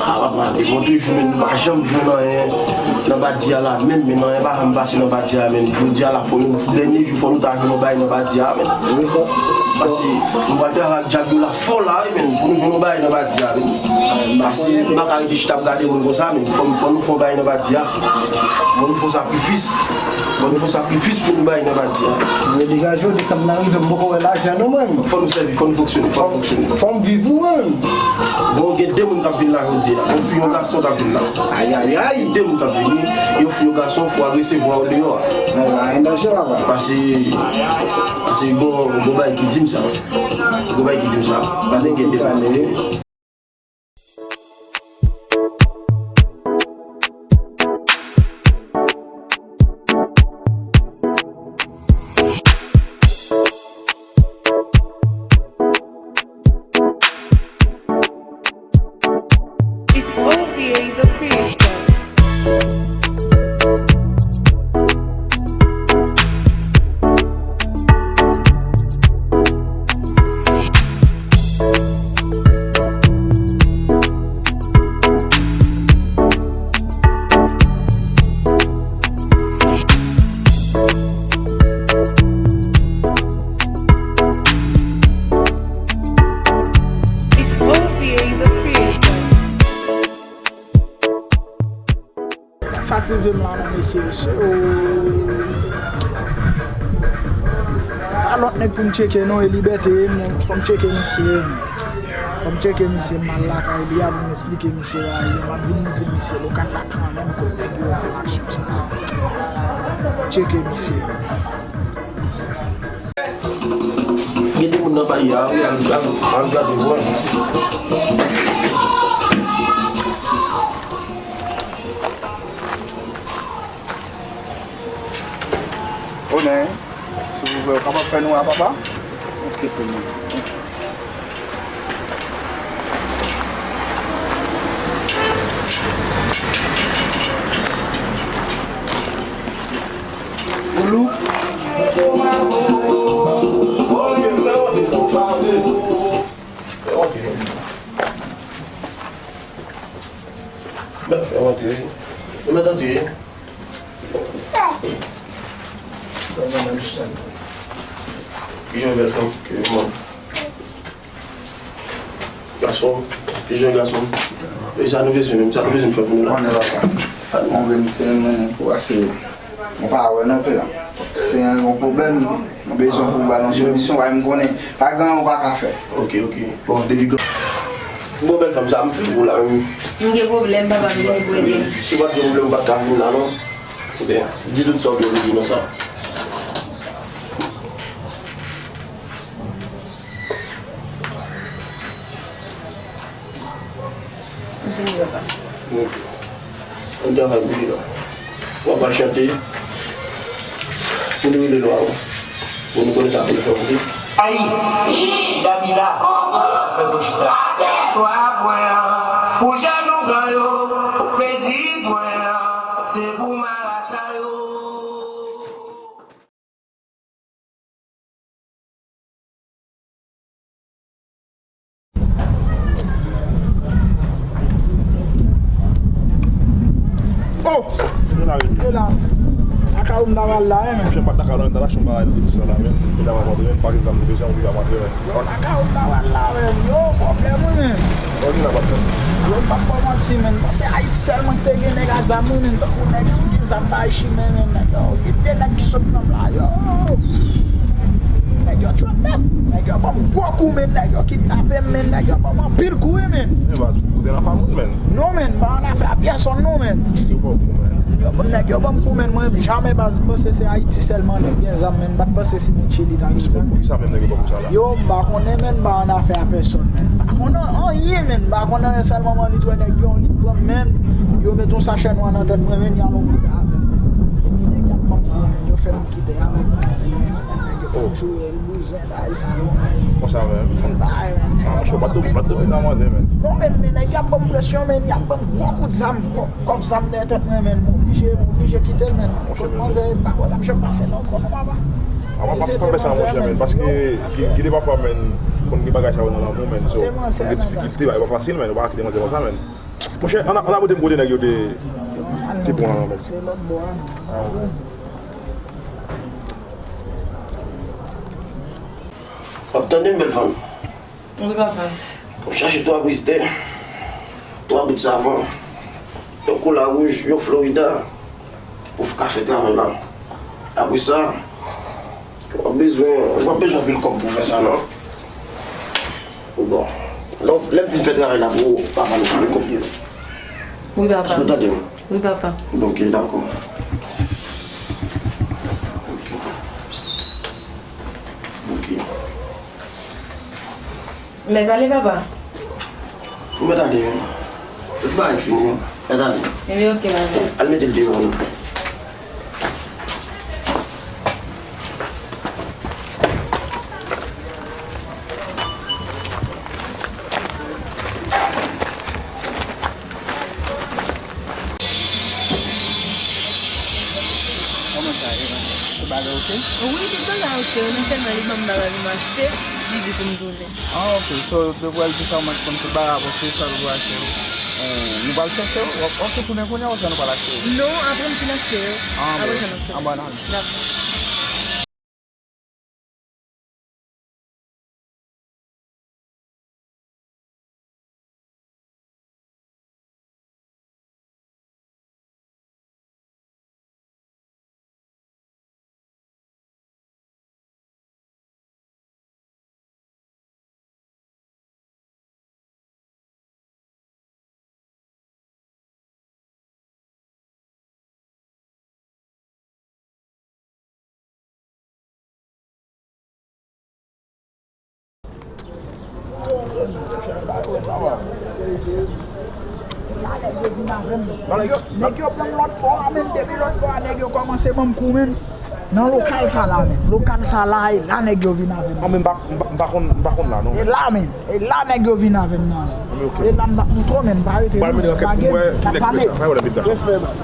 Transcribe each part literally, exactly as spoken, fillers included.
Ah, papa, te bon, toujou, men nou pa janm jwenn anyen nan Badia la, menm, men anyen pa janm pase nan Badia, men jodi a la, fò nou, dènye jou, fò nou ta jwenn yon bagay nan Badia, men. Paske nou pral travay ak djab yo la fò la, wi, men, pou nou jwenn yon bagay nan Badia, men. Paske nou pa ka rete chita ap gade moun konsa, men fò, fò nou fè yon bagay nan Badia. Fò nou fè yon sakrifis. Fò nou fè yon sakrifis pou nou bay nan pati a. Mwen degaje w, desanm nan rive, m poko wè lajan non, mwen. Fò nou sèvi, fò nou fonksyone, fò nou fonksyone. Fò m viv, wi, mwen. Bon, gen de moun k ap vin la jodi a. Yon fi, yon gason k ap vin la. Ay, ay, ay. Gen de moun k ap vini, yon fi, yon gason, fò w al resevwa yo deyò a. Ay, ay, danje, papa. Pase, pase bon, bon bagay ki di m sa. Bon bagay ki di m sa. Pase gen de moun. It's O V A the creator. It's O V A the creator. Sa k rive m la non mesye, so, pa lòt nèg pou m tcheke non, e Libète, men fò m tcheke misye. Fò m tcheke misye, m al lakay li a pou m esplike misye bagay yo, m ap vin montre misye lokal la kanmenm kot nèg yo fè m aksyon sa a. Tcheke misye. Gen de moun nan pay la, wi, al, al, al gade, wi. Onè, silvouplè, ou kapab fè nou a, papa? Ok, pou mwen. Ou lou? Mèt fè antre. Ou mèt antre. Pijan bèl tankou ke mwen. Gason, pijan gason. E sa nou bezwen menm, sa nou bezwen fè pou nou la. Konnen papa. Mwen vle m te mennen pou ase. Mwen pa wè non pè. Te gen yon pwoblèm, mwen bezwen pou ba nou solisyon, pa m konnen. Pa gen anyen ou pa ka fè. Ok, ok. Bon, depi gen. Bon, bèl fanm sa, m fè pou la, wi. M gen pwoblèm, papa, m gen pwoblèm. Si w pa t gen pwoblèm, ou pa t ka vin la, non. Ebyen, di tout sa w gen pou di nan sa. M fini, papa. Ok. Ann travay pou li la. W ap al chante. Pou li rele lwa ou. Pou nou konnen sa pou nou fè pou li. Ayi, Gabi la, fè bouch la. Twa pwen, pou jalougan yo, plezi pwen, se pou marasa yo. Oh! E la. Aka ou m ta pral la, men. Jan pa t aka nan enstalasyon bagay nan petisyon la, men. E la, m ap antre, men. Pa gen zam deja, ou deja antre, men. Yo, aka ou m ta pral la, men. Yo, pwoblèm, wi, men. Yo, m p ap ba w manti, men. Panse Ayiti sèlman ki te gen nèg a zam, wi, men. Tankou nèg ki gen zam bay chimè, men. Nèg yo, gen de nèg ki sot nan m la, yo. Nèg yo tchwe m nèt. Nèg yo ban m gwo kou, men. Nèg yo kidnape m, men. Nèg yo ban m anpil kou, wi, men. Men, baz, ou te nan fam moun, men. Non, men, m pa nan afè a pyèsonn, non, men. Yo ban w kou, men. Yo, nèg yo ban m kou, men. Mwen, jamè, baz, m panse se Ayiti sèlman nèg gen zam, men. M pa t panse si Chili ta gen zam. Poukisa menm nèg yo ba w kou sa la? Yo, m pa konnen, men, m pa nan afè a pèsonn, men. M pa konnen anyen, men. M pa konnen anyen, sèlman m anvi t wè nèg yo, li pran m, men. Yo met yon sachè nwa nan tèt mwen, men, y al on kote avè m. Epi nèg y ap ban m kou, men. Yo fè m kite avè m. Nèg yo fè m joure l, bouzen, bagay sa yo, men. Konsa menm. Anpil bagay, men. Nèg yo ban m anpil kou. Non, men, men nèg y ap ban m presyon, men. Y ap ban m gwo kout zam, gwo kòf zam dèyè tèt mwen, men. M oblije, m oblije kite l, men. Kot manzè, m pa kwè l ap janm pase nan kò, non, papa. A, pa, pa, pa fè sa, monchè, men, paske gen, gen de pafwa, men, konn gen bagay sa yo nan lanmou, men, so, gen difikilte, bagay pa fasil, men, ou pa ka kite manzè konsa, men. Monchè, ann a, ann a montre m kote nèg yo te, te pran an, men. Se lòt bò a. W ap tande m, bèl fanm? Wi, papa. W ap chache twa briz tè, twa bout savon, yon kola wouj, yon Florida, pou w ka fè travay la. Apre sa, w ap bezwen, w ap bezwen anpil kòb pou fè sa, non? Bon. Donk, lè m fin fè travay la pou ou, papa nou pale kòb yo. Wi, papa. Èske w tande m? Wi, papa. Ok, dakò. Ok. Ok. Mèt ale, papa. Ou mèt ale, wi. Tout bagay fini, wi. Mèt ale. Ebyen, ok, papa. Al mete l deyò, wi. Kòman sa ye, manzè? Tout bagay oke? Wi, tout bagay oke. Nan sèlman li ban m bagay pou m achte, li di pou m tounen. Ah, ok. So, depi w al di sa, w mèt konn tout bagay, apre se sa l pou achte yo. Eh, nou pral chèche yo? W ap, w ap tounen kounye a oubyen nou pral achte yo? Non, apre m fin achte yo. Ah, bon. Apre sa, n ap tounen. Ah, bon, n al. Dakò. Nèg yo pran lòt bò a, men depi lòt bò a, nèg yo kòmanse ban m kou, men. Nan lokal sa la, men. Lokal sa la, e la nèg yo vin avè m. Ah, men m pa, m pa, m pa konn, m pa konn la, non. E la, men. E la nèg yo vin avè m nan. Ah, men ok. E la m t ap montre w, men m pa rete non. M pral mennen ankèt pou m wè ki nèg ki fè sa. Pa pale. Pa pale, pa pale. Respè, man.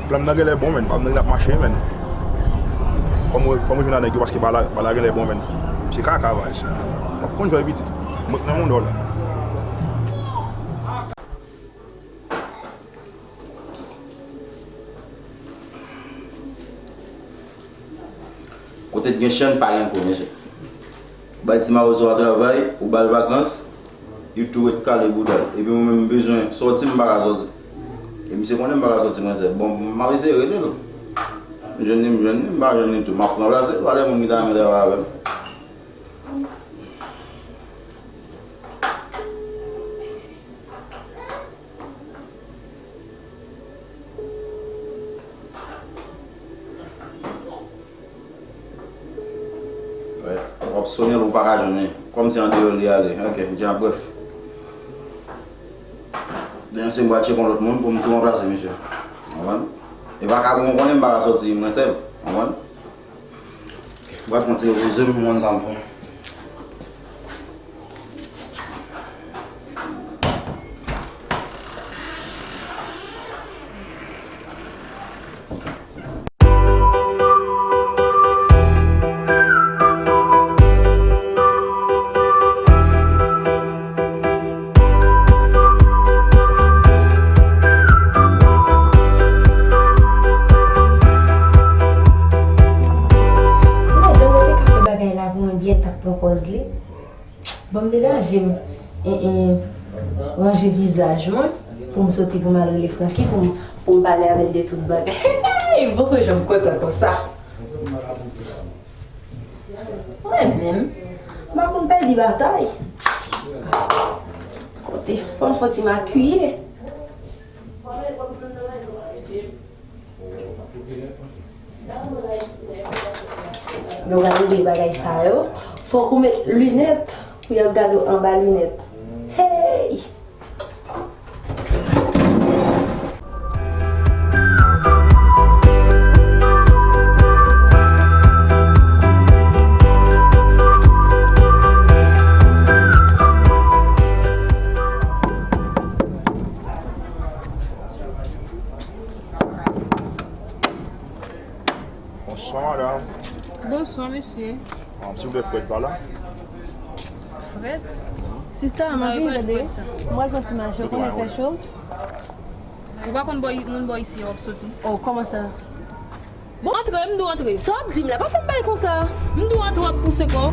Plan m nan genlè bon, menn. Plan m nan ap mache, menn. Fò m, fò m jwenn a nèg yo, paske bagay la, bagay la genlè bon, menn. Se kaka, baz. W ap konn jwè piti. Mwen k nan mond la. Kote t gen chenn pa gen kou, mesye. Bay ti mawozo a travay, ou ba l vakans, li tou ret kale bouda l. Epi mwen menm m bezwen sòti, m pa ka sòti. E misye konnen m pa ka sòti, mwen sèl. Bon, m ap eseye rele l. M jwenn li, m jwenn li, m pa jwenn li tou. M ap ranplase l pa de moun ki ta renmen travay avè m. Wè, w ap sonnen l, ou pa ka jwenn li. Kòmsi andeyò li ale. Ok, m di a, brèf. Demen se m pral tcheke yon lòt moun pou m tou ranplase misye. Konprann? E pa ka pou mwen konnen m pa ka sòti mwen sèl. Konprann? M pral fè yon ti repoze m, m konn sa m fè. Madanm nan te ka fè bagay la pou mwen byen, l t ap pran pòz li. Bon, m te ranje m, e, e, ranje vizaj mwen pou m soti pou m al rele Francky pou m, pou m pale avè l de tout bagay. Hey, m poko janm kontan konsa. Mwen menm, m pa konn pèdi batay. Kote fò m fò ti makiye. Lè w gade de bagay sa yo, fòk ou met linèt pou y ap gade w anba linèt. Hey! Bonswa, madanm. Bonswa, mesye. Um, silvouplè, Fred pa la? Fred? Sista, m anvi tande. Mwen pran ti mache, ou konnen fè cho. Ou pa konn bò, moun bò isi a w ap soti. Oh, kòman sa? Bon, antre, m di w antre. Sa w ap di m la, pa fè m bay konsa. M di w antre, w ap pouse kò.